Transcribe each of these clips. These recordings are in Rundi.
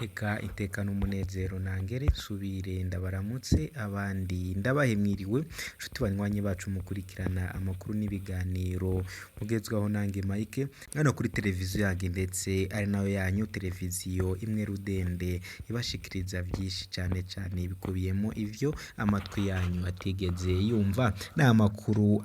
Eka iteka n'umunezero nangere nsubire ndabaramutse abandi ndabahe mwiriwe nshuti banywanyi bacu mukurikirana amakuru n'ibiganiro mugezwaho nange Mike hano kuri televiziyo yange ndetse ari nayo yanyu televiziyo imwe rudende ibashikiriza vyinshi cane cane bikubiyemo ivyo amatwi yanyu atigeze yumva n'amakuru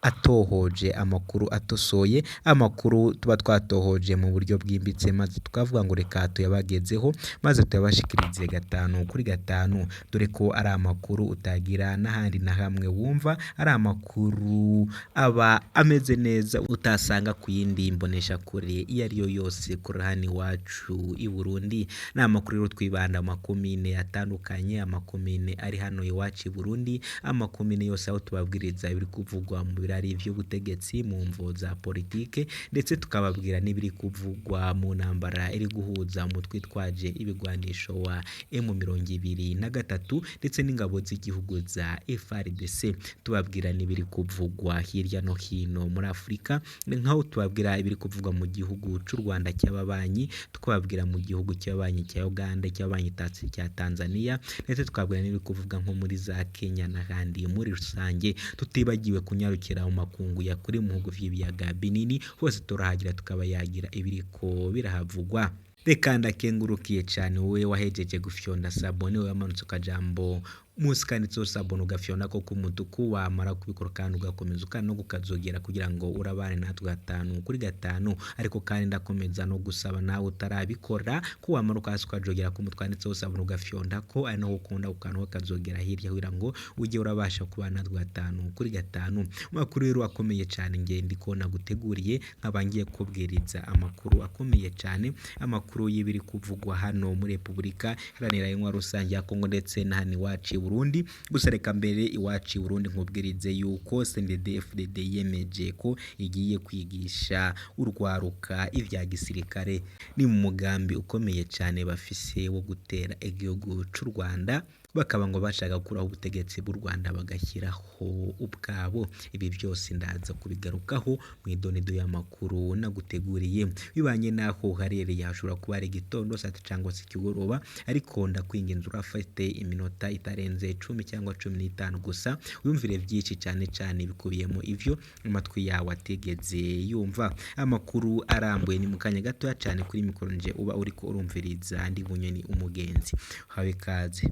atohoje, amakuru atosoye, amakuru tuba twatohoje mu buryo bwimbitse maze tukavuga ngo reka tuyabagezeho maze tuyabashikirize gatanu kuri gatanu, dore ko ari amakuru utagira n'ahandi na hamwe wumva, ari amakuru aba ameze neza utasanga ku yindi mboneshakure iyo ariyo yose kuri hano iwacu i Burundi. Ni amakuru rero twibanda mu makomine atandukanye, amakomine ari hano iwacu i Burundi, amakomine yose aho tubabwiriza ibiri kuvugwa mu birari vy'ubutegetsi mu mvo za politike, ndetse tukababwira n'ibiri kuvugwa mu ntambara iri guhuza umutwe witwaje ibigwanisho wa M23 ndetse n'ingabo z'igihugu za FARDC, tubabwira n'ibiri kuvugwa hirya no hino muri Afurika, nkaho tubabwira ibiri kuvugwa mu gihugu c'u Rwanda cy'ababanyi, tukababwira mu gihugu cy'ababanyi cya Uganda, icy'ababanyi cya Tanzania, ndetse tukababwira n'ibiri kuvugwa nko muri za Kenya n'ahandi muri rusange, tutibagiwe kunyarukira mu makungu ya kure mu bihugu vy'ibiyaga binini, hose turahagira tukabayagira ibiriko birahavugwa. Reka ndakengurukiye cane wewe wahejeje gufyonda sabone, wewe wamanutse akajambo musi kanditseho sabone ugafyondako k'umutuku, wamara kubikora kandi ugakomeza ukanda no kukazogera kugira ngo urabane natwe gatanu kuri gatanu, ariko kandi ndakomeza no gusaba nawe utarabikora ko wamanuka hasi ukajogera k'umutwe wanditseho sabone ugafyondako, ari naho ukunda ku kantu k'akazogera hirya kugira ngo ujye urabasha kubana natwe gatanu kuri gatanu. Amakuru rero akomeye cane nge ndiko naguteguriye, nkaba ngiye kukubwiriza amakuru akomeye cane, amakuru y'ibiri kuvugwa hano muri Repubulika Iharanira Intwaro Rusange ya Kongo ndetse na hano iwacu i Burundi. Gusa reka mbere iwacu i Burundi nkubwirize yuko CNDD-FDD yiyemeje ko igiye kwigisha urwaruka ivya gisirikare. Ni mu mugambi ukomeye cane bafise wo gutera igihugu c'u Rwanda, bakaba ngo bashaka gukuraho ubutegetsi bw'u Rwanda bagashyiraho ubwabo. Ibi vyose ndaza kubigarukaho mw'idonido y'amakuru naguteguriye. Bibanye n'aho uherereye hashobora kuba ari igitondo, saa sita cangwa se ikigoroba, ariko ndakwinginze urafate iminota itarenze 10 cyangwa 15 gusa, wiyumvire vyinshi cane cane bikubiyemo ivyo amatwi yawe atigeze yumva. Amakuru arambuye ni mu kanya gatoya cane kuri mikoro nje uba uriko urumviriza ndi Bunyoni umugenzi. Hawe ikaze.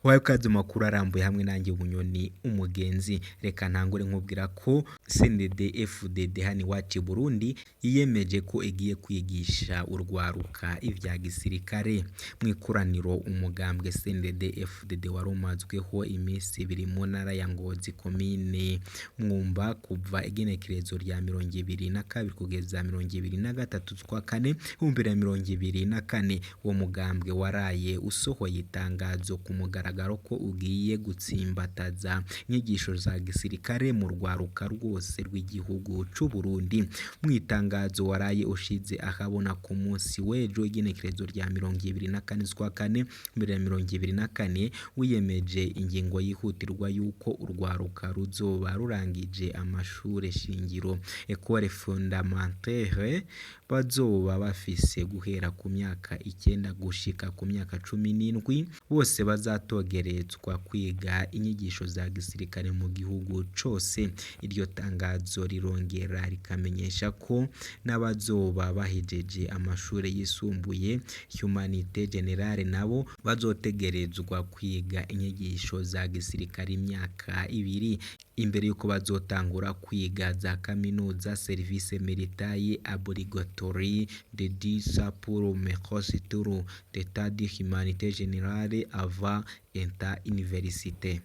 Wawe ikaze mu makuru arambuye hamwe nanjye Bunyoni umugenzi. Reka ntangure nkubwira ko CNDD FDD hano iwacu i Burundi yiyemeje ko igiye kwigisha urwaruka ivya gisirikare. Mw'ikoraniro umugambwe CNDD FDD warumazweho iminsi ibiri mu ntara ya Ngozi komine Mwumba kuva igenekerezo rya 22 kugeza 23 z'ukwa kane 2024. Uwo mugambwe waraye usohoye itangazo ku mugaragaro ko ugiye gutsimbataza inyigisho za gisirikare mu rwaruka rwose rw'igihugu c'u Burundi. Mw'itangazo waraye ushize ahabona ku munsi w'ejo igenekerezo rya 24 z'ukwa kane 2024, wiyemeje ingingo yihutirwa yuko urwaruka ruzoba rurangije amashure shingiro Ecole Fondamentale bazoba bafise guhera ku myaka 9 gushika ku myaka 17, bose bazatogerezwa kwiga inyigisho za gisirikare mu gihugu cose. Iryo tangazo rirongera rikamenyesha ko n'abazoba bahejeje amashure yisumbuye Humanité Générale nabo bazotegerezwa kwiga inyigisho za gisirikare imyaka ibiri imbere yuko bazotangura kwiga za kaminuza Service Militaire Obligatoire de dix pour Mercosur d'Etat d'Humanité Générale avant Etat Université.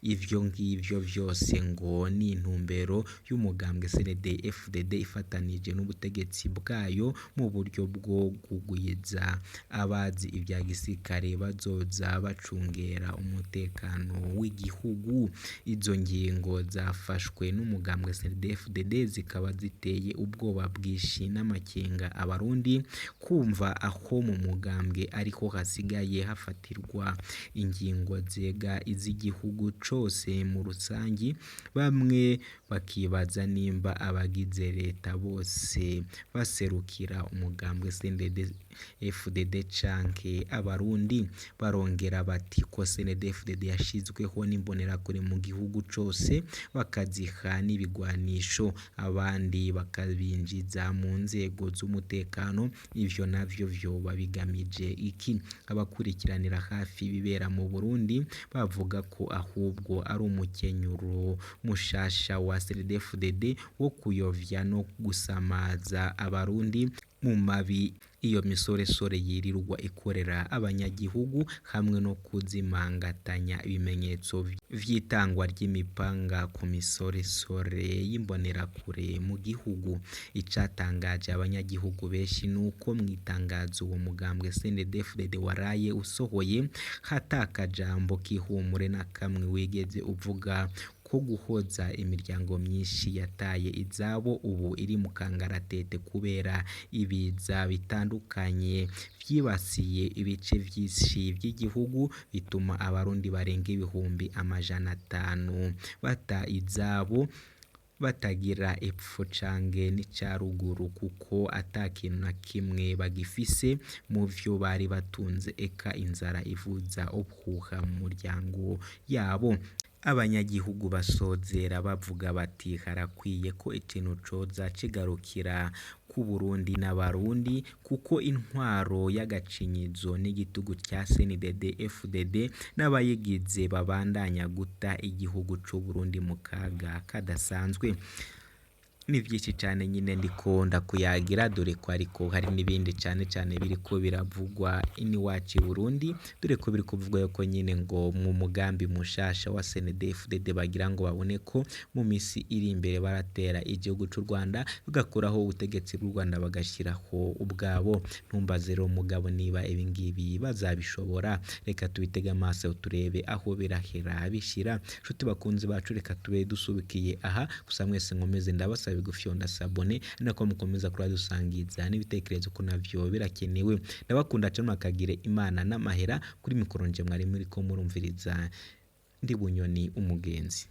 Ivyo ngivyo vyose ngo ni intumbero y'umugambwe CNDD FDD ifatanije n'ubutegetsi bwayo mu buryo bwo kugwiza abazi ivya gisirikare bazoza bacungera umutekano w'igihugu. Izo ngingo zafashwe n'umugambwe CNDD FDD zikaba ziteye ubwoba bwinshi n'amakenga abarundi kumva aho mu mugambwe ariko hasigaye hafatirwa ingingo zega iz'igihugu gihugu cose mu rusangi. Bamwe bakibaza nimba abagize leta bose baserukira umugambwe CNDD-FDD canke abarundi. Barongera bati ko CNDD-FDD yashizweho n'imbonerakure mu gihugu cose, bakaziha n'ibigwanisho, abandi bakabinjiza mu nzego z'umutekano. Ivyo navyo vyoba bigamije iki? Abakurikiranira hafi ibibera mu Burundi bavuga ko ahubwo ari umukenyuro mushasha wa CNDD-FDD wo kuyovya no gusamaza abarundi mu mabi iyo misoresore yirirwa ikorera abanyagihugu, hamwe no kuzimangatanya ibimenyetso vy'itangwa ry'imipanga ku misoresore y'imbonerakure mu gihugu. Icatangaje abanyagihugu benshi nuko mw'itangazo uwo mugambwe CNDD-FDD waraye usohoye, hatakajambo k'ihumure na kamwe wigeze uvuga ko guhoza imiryango myinshi yataye izabo ubu iri mu kangaratete kubera ibiza bitandukanye vyibasiye ibice vyinshi vy'igihugu, bituma abarundi barenga 500,000 bata izabo, batagira epfo canke n'ica ruguru, kuko ata kintu na kimwe bagifise mu vyo bari batunze, eka inzara ivuza ubuhuha mu muryango yabo. Abanyagihugu basozera bavuga bati harakwiye ko ikintu coza kigarukira ku Burundi n'abarundi, kuko intwaro y'agacinyizo n'igitugu ca CNDD-FDD n'abayigize babandanya guta igihugu c'Uburundi mu kaga kadasanzwe. Ni vyinshi cane nyine ndiko ndakuyagira, dore ko ariko hari n'ibindi cane cane biriko biravugwa iniwacu i Burundi, dore ko biri kuvugwa yuko nyine ngo mu mugambi mushasha wa CNDD-FDD bagira ngo babone ko mu misi iri imbere baratera igihugu c'u Rwanda, bagakuraho ubutegetsi bw'u Rwanda bagashiraho ubwabo. Ntumbaze rero mugabo niba ibingibi bazabishobora, reka tubitege amaso turebe aho birahera bishira. Nshuti bakunzi bacu, reka tube dusubikiye aha gusa, mwese nkomeze ndabasaba gufyonda sabone, nako mukomeza kuradusangiza n'ibitekerezo ko navyo birakenewe. Ndabakunda cane, mwakagire Imana n'amahera. Kuri mikoro nje mwari muriko murumviriza ndi Bunyoni umugenzi.